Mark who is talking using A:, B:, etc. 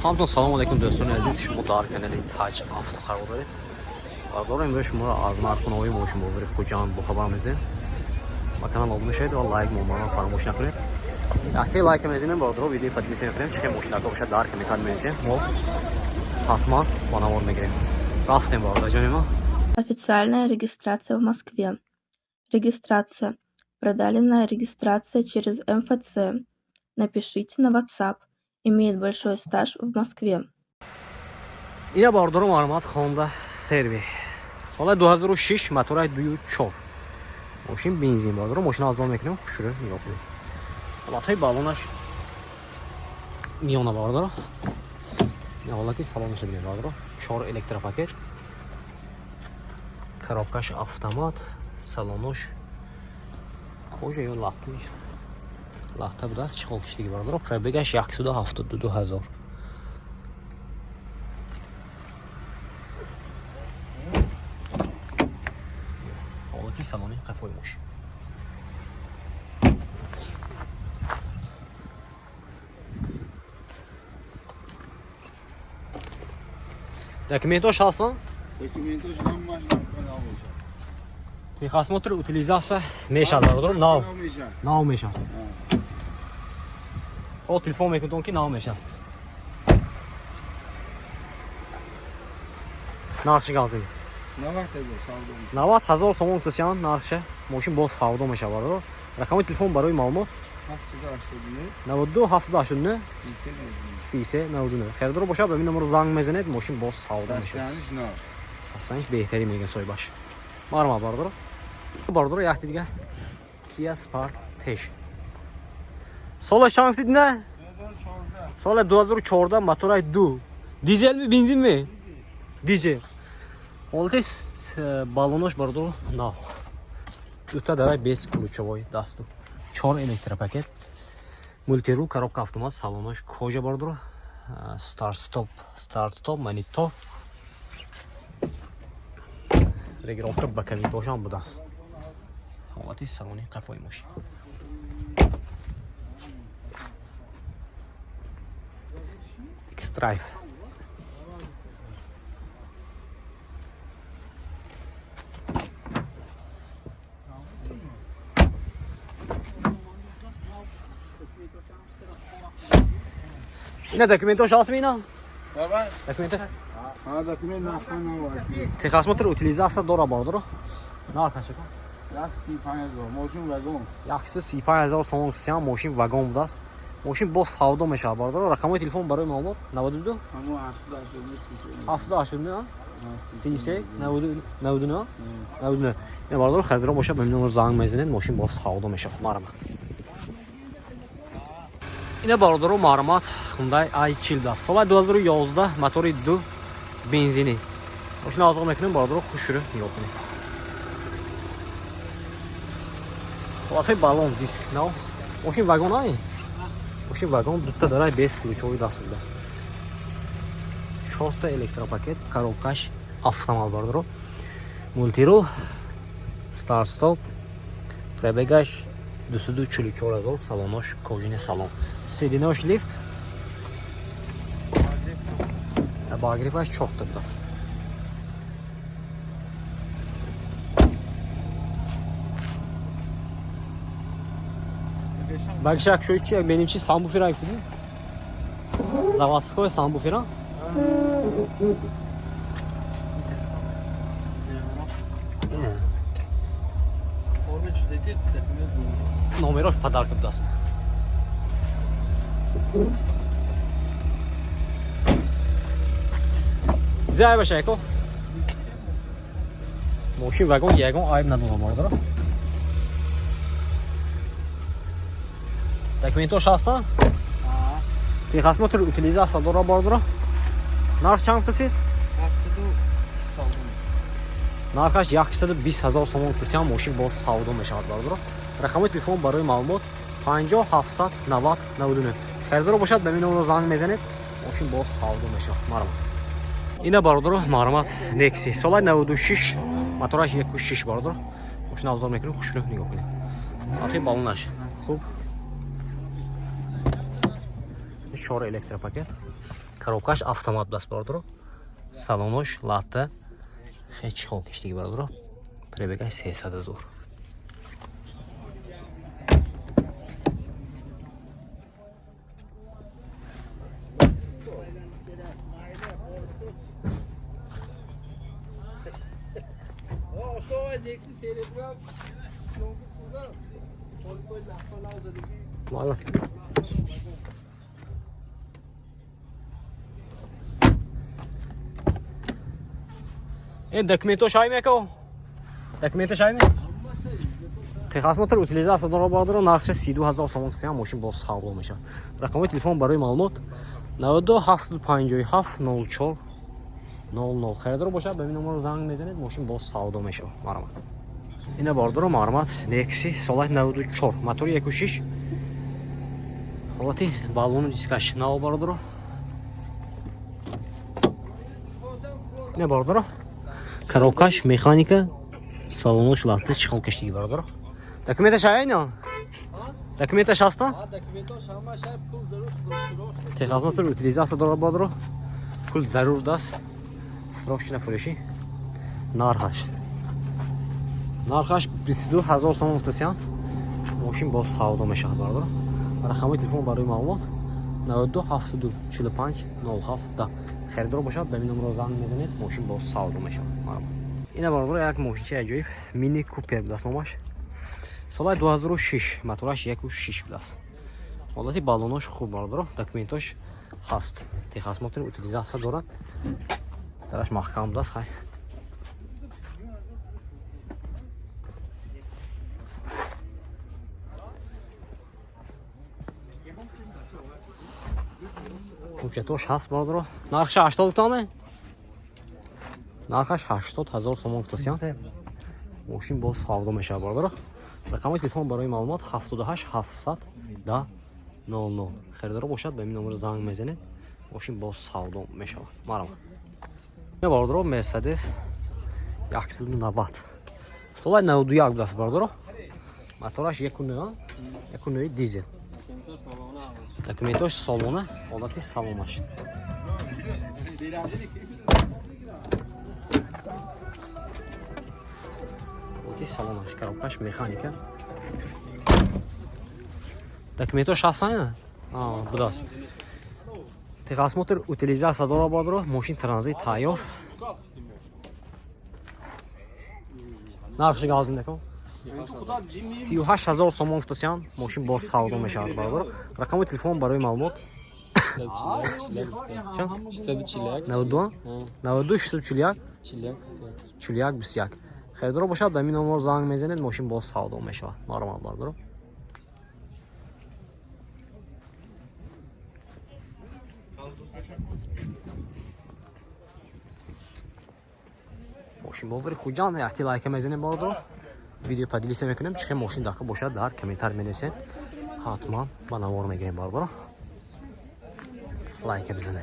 A: Ҳамтон салом алейкум, дӯстони азиз. Шумо дар канали Таҷ Авто қарор доред. Бардорам, имрӯз шуморо аз нарххонаҳои мошинбовари Хуҷанд бохабар мезанем. Ба канал обуна шавед ва лайк монданро фаромӯш накунед. Яктаи лайка мезанем, бародаро, видеои поделиться мекунем. Чӣ хел мошинако бошад, дар комментар менависем, мо ҳатман ба навор мегирем. Рафтем, бародарҷони ман.
B: Официальная регистрация в Москве. Регистрация. Продленная регистрация через МФЦ. Напишите на WhatsApp. Имеет большой стаж в Москве.
A: Ина, бародаро, марҳамат, Хонда Серви, соли 2006, мотораи 2.4, мошин бензин. Бародаро, мошина аз он мекунем, хушрӯ нигоҳ кунед. Ҳолатҳои баллонаш миёна, бародаро. Ин ҳолати салонаша бинед, бародаро. Чор электропакет, коробкаш автомат, салонош кожа ё латта, латта будааст, чӣ хол киштиги, бародаро. Пробегаш 172 ҳазор. Ҳолати салони қафои мошин. Документош ҳастанд?
C: Документош ҳамаш нав мешавад.
A: Техосмотр, утилизация мешавад, бародаро, нав.
C: Нав мешавад.
A: Нав мешавад. О, телефон мекунтон, ки нав мешавад. Нархши галзин?
C: 90 000 савдо мешавад.
A: 90 000 сомон тусян нархша. Мошин боз савдо мешавад, бародаро. Рақами телефон барои маълумот?
C: 789.
A: 92 789.
C: 33.
A: 33 99. Харидор бошад, ба ин номер занг мезанед. Мошин боз савдо мешавад.
C: Состояниш нав.
A: Состояниш беҳтарин, мегӯяд соҳибаш. Марҳамат, бародаро. Бародаро, якти дига Kia Sportage. Солаш чанд гуфтид, на?
C: 2014.
A: Соли 2014, моторай 2. Дизел ми, бензин ми? Дизел. Ҳолати баллонош, бародаро, нав, дута дарай бесключевой дасту, чор электропакет, мультирул, коробка автомат, салонош кожа, бародаро, старт стоп, старт стоп, монитор, регулировка боковикошам будааст. Ҳолати салони қафои мошин. X-Drive. Ина документош ҳаст, ина?
C: Давай.
A: Документош?
C: Ҳа, документ нахва нав.
A: Техосмотр, утилизация дора, бародаро. Нархаш?
C: 135 000, мошин вагон.
A: 135 000 сомон сиам, мошин вагон будааст. Мошин боз савдо мешавад, бародаро. Рақамҳои телефон барои маълумот: 92.
C: Ҳамон 789.
A: 789 33 99 99. Ина, бародаро, харидор бошад, ба ин номер занг мезанед. Мошин боз савдо мешавад. Марҳамат. Ина, бародаро, марҳамат, Хундай i40 будааст, соли 2011, мотори 2, бензинӣ. Мошина озиқ мекунем, бародаро, хушрӯ нигоҳ кунед. Ҳолатҳои баллон, диск нав, мошин вагон ай, мошин вагон, дута дарай бесключевой даст будааст, чорта электропакет, коробкаш автомат, бародаро, мультирул, старт стоп. Пробегаш 244 ҳазор. Салонош кожаный салон, сиденош лифт, обогреваш чорта будааст. Багшак шои чи беним, чи сабвуфера гуфтиди, заводской сабвуфера. Ина.
D: Форме шудаки документ.
A: Номерош подарка будааст. Зе айбаша, яко мошин вагон, ягон айб надорам, бародаро. Документош ҳастанд, техосмотр, утилизация дора, бародаро. Нарх чанд гуфтасид?
D: 700 савдо.
A: Нархаш 120 ҳазор сомон гуфтасиам, мошин боз савдо мешавад, бародаро. Рақамҳои телефон барои маълумот: 50 790 99. Харидоро бошад, ба ин занг мезанед. Мошин боз савдо мешавад. Марҳамат. Ина, бародаро, марҳамат, Некси, соли 96, мотораш 1.6. Бародаро, мошина авзор мекунем, хушрӯ нигоҳ кунед. Атои баллонаш хуб, чор электропакет. Коробкаш автомат будааст, бародаро. Салонош латта, хеле чиқол киштиги, бародаро. Пробегаш 300 ҳазор. Мала. Ин документош ай меко? Документош ай ме? Техосмотр, утилизация дора, бародаро, нархша 32 ҳазор сомон сиам, мошин боз савдо мешавад. Рақамҳои телефон барои маълумот 92 757 04 00. Харидор бошад, ба ин номеро занг мезанед, мошин боз савдо мешавад. Марҳамат. Ина, бародаро, марҳамат, Nexi солаи 94, мотори 1.6, ҳолати баллону дискаш нав, бародаро. Ина, бародаро, коробкаш механика, салонош латта, чиқол каштиги, бародаро. Документаш ая ина? Документаш ҳаста? Техосмотр, утилизация дорад, бародаро. Пул зарур даст. Срочно фурӯшӣ. Нархаш 22 ҳазор сомон гуфтасиян. Мошин боз савдо мешавад, бародаро. Рақамҳои телефон барои маълумот 92 745 07 10. Харидор бошад, ба ин номеро занг мезанед, мошин боз савдо мешавад. Марҳамат. Ина, бародаро, як мошинчаи аҷоиб, Мини Купер будааст номаш. Солаи 2006, мотораш 1.6 будааст. Ҳолати баллонош хуб, бародаро, документош ҳаст. Техосмотр, утилизация дорад. Дараш маҳкам будааст, хай. Ҳуҷҷатош ҳаст, бародаро. Нархша 80 томе? Нархаш 80 ҳазор сомон гуфтасиян. Мошин боз савдо мешавад, бародаро. Рақамҳои телефон барои маълумот 78 700 10 00. Харидоро бошад, ба ин номер занг мезанед, мошин боз савдо мешавад. Марҳамат. Ина, бародаро, Мерседес 190, солаи 91 будааст, бародаро. Мотораш 1.9, 1.9 дизел. Документош солона, ҳолати салонаш. Ҳолати салонаш, коробкаш механика. Документош ҳастан? Будааст. Техосмотр, утилизация дора, бародаро, мошин транзит тайёр. Нархши галзин накун. 38 ҳазор сомон гуфтасиян, мошин боз савдо мешавад, бародаро. Рақами телефон барои маълумот чанд?
D: 641.
A: 92 92 641
D: 41.
A: 41 21. Харидоро бошад, ба ин номер занг мезанед, мошин боз савдо мешавад. Марҳамат, бародаро. Мошин бозори Хуҷанд, якти лайка мезанем, бародаро. Видео поделиться мекунем, чӣ хел мошин дақа бошад, дар комментар менависед. Ҳатман ба навор мегирем, бародаро. Лайка бизанем.